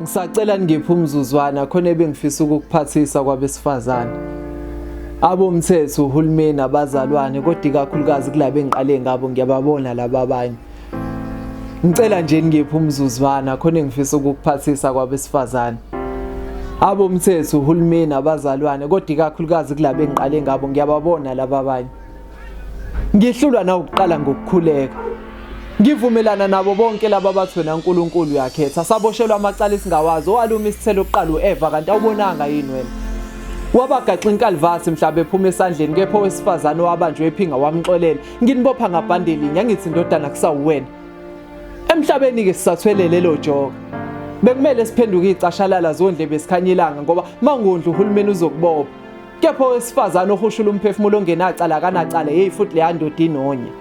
Ngisacela ningiphe umzuzwana khona ebengifisa ukukuphathisa kwabesifazane. Abomthetho, uhulumeni, abazalwane kodwa ikakhulukazi kulabo engiqale ngabo ngiyababona laba abanye. Ngicela nje ningiphe umzuzwana khona engifisa ukukuphathisa kwabesifazane. Abomthetho, uhulumeni, abazalwane kodwa ikakhulukazi kulabo engiqale ngabo ngiyababona laba abanye. Ngihlulwa nawukuqala ngokukhuleka. Ngivumelana nabo bonke laba abathi wena Nkulunkulu uyakhetha. Saboshelwa amacala esingawazi. Owaluma isithelo kuqala uEva kanti awubonanga yini wena? Wabagaxa inkalivasi mhla bephuma esandleni kepha owesifazane owabanjwe ephinga wamxolela. Nginibopha ngabhande linye angithi ndodana kusawuwena. Emhlabeni ke sisathwele lelo joka. Bekumele siphenduke icashalala zondlebe sikhanya ilanga ngoba mangondla uhulumeni uzokubopha. Kepha owesifazane ohushula umphefumulo ongenacala akanacala yeyi futhi leya ndoda inonya.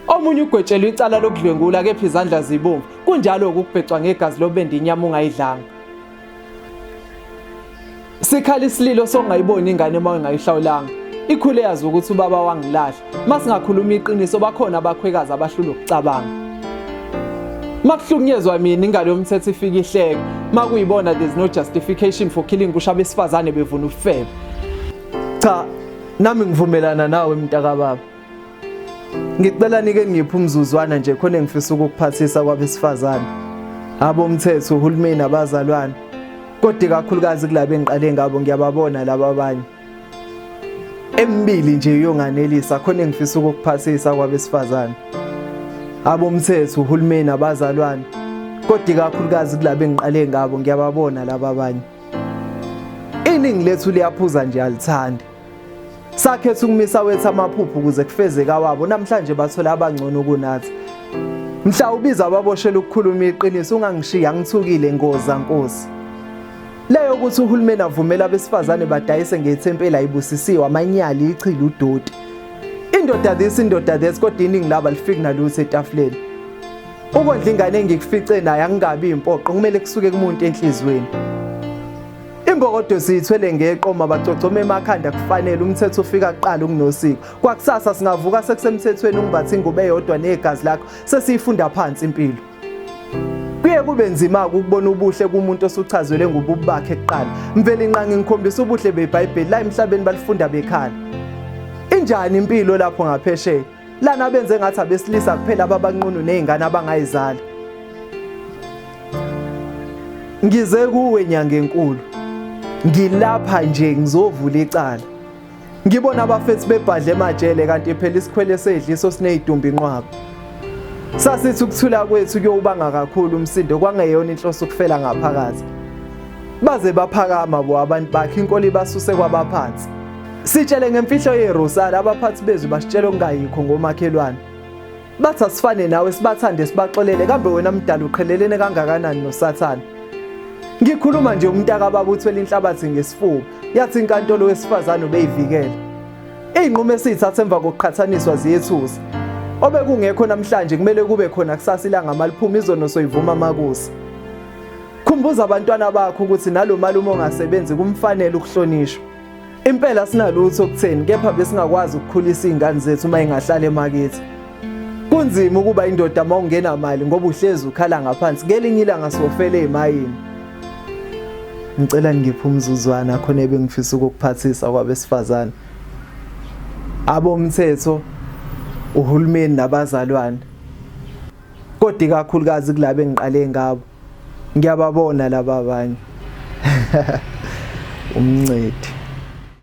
Omunye ugwetshelwe icala lokudlwengula kepha izandla zibomvu. Kunjalo-ke ukubhecwa ngegazi lobende inyama ungayidlanga. Sikhala isililo songayiboni ingane uma ungayihlawulanga. Ikhule yazi ukuthi ubaba wangilahla. Masingakhuluma iqiniso bakhona abakhwekazi abahlulwa ukucabanga. Makuhlukunyezwa mina ingalo yomthetho ifika ihleke. Makuyibona there's no justification for killing kusho abesifazane bevuna ubufebe. Cha, nami ngivumelana nawe mntakababa. Ngicela nike ngiphe umzuzwana nje khona engifisa ukukuphathisa kwabesifazane. Abomthetho, uhulumeni, abazalwane. Kodwa ikakhulukazi kulabo engiqale ngabo ngiyababona laba abanye. Emibili nje iyonganelisa khona engifisa ukukuphathisa kwabesifazane. Abomthetho, uhulumeni, abazalwane. Kodwa ikakhulukazi kulabo engiqale ngabo ngiyababona laba abanye. Iningi lethu liyaphuza nje alithandi. Sakhetha ukumisa wethu amaphupho ukuze kufezeke awabo namhlanje bathola abangcono kunathi. Mhla ubiza ababoshela ukukhuluma iqiniso ungangishiya ngithukile ngoza nkosi. Leyo ukuthi uhulumeni avumela abesifazane badayise ngethempeli ayibusisiwe amanyali ichilo udoti. Indoda this indoda this kodwa iningi laba lifiki nalutho etafuleni. Ukondla ingane engikufice naye angingabi impoqo kumele kusuke kumuntu enhlizweni. Imbokodo siyithwele ngeqoma bacocoma emakhanda kufanele umthetho ufika kuqala ukunosiko. Kwakusasa singavuka sekusemthethweni ungibatha ingubo eyodwa negazi lakho sesiyifunda phansi impilo. Kuye kube nzima ukubona ubuhle kumuntu osuchazelwe ngobubi bakhe kuqala. Mvelinqangi ngikhombisa ubuhle beBhayibheli la emhlabeni balifunda bekhala. Injani impilo lapho ngaphesheya? Lana benze ngathi abesilisa kuphela ababanqunu nezingane abangayizali. Ngize kuwe nyanga enkulu. Ngilapha nje ngizovula icala. Ngibona abafethi bebhadle emajele kanti phela isikhwele sedliso sinezidumbu inqwaba. Sasithi ukuthula kwethu kuyowubanga kakhulu umsindo kwangeyona inhloso ukufela ngaphakathi. Baze baphakama bo abantu bakhe inkolo ibasuse kwabaphansi. Sitshele ngemfihlo yerosali abaphathi bezwe basitshela okungayikho ngomakhelwane. Bathi asifane nawe sibathande sibaxolele kambe wena mdala uqhelelene kangakanani noSathane. Ngikhuluma nje umntaka baba uthwele inhlabathi ngesifuba yathi inkantolo wesifazane ubeyivikela. Izinqumo esizithatha emva kokuqhathaniswa ziyethusa. Obekungekho namhlanje kumele kube khona kusasa ilanga maliphuma izono soyivuma makusa. Khumbuza abantwana bakho ukuthi nalo malume ongasebenzi kumfanele ukuhlonishwa. Impela sinalutho kutheni kepha besingakwazi ukukhulisa izingane zethu uma ingahlala emakithi. Kunzima ukuba indoda uma ungenamali ngoba uhlezi ukhala ngaphansi ngelinye ilanga sofela ezimayini. Ngicela ngiphe umzuzwana khona ebengifisa ukukuphathisa kwabesifazane. Abomthetho, uhulumeni nabazalwane. Kodwa ikakhulukazi kulabo engiqale ngabo. Ngiyababona laba abanye. Umncedi.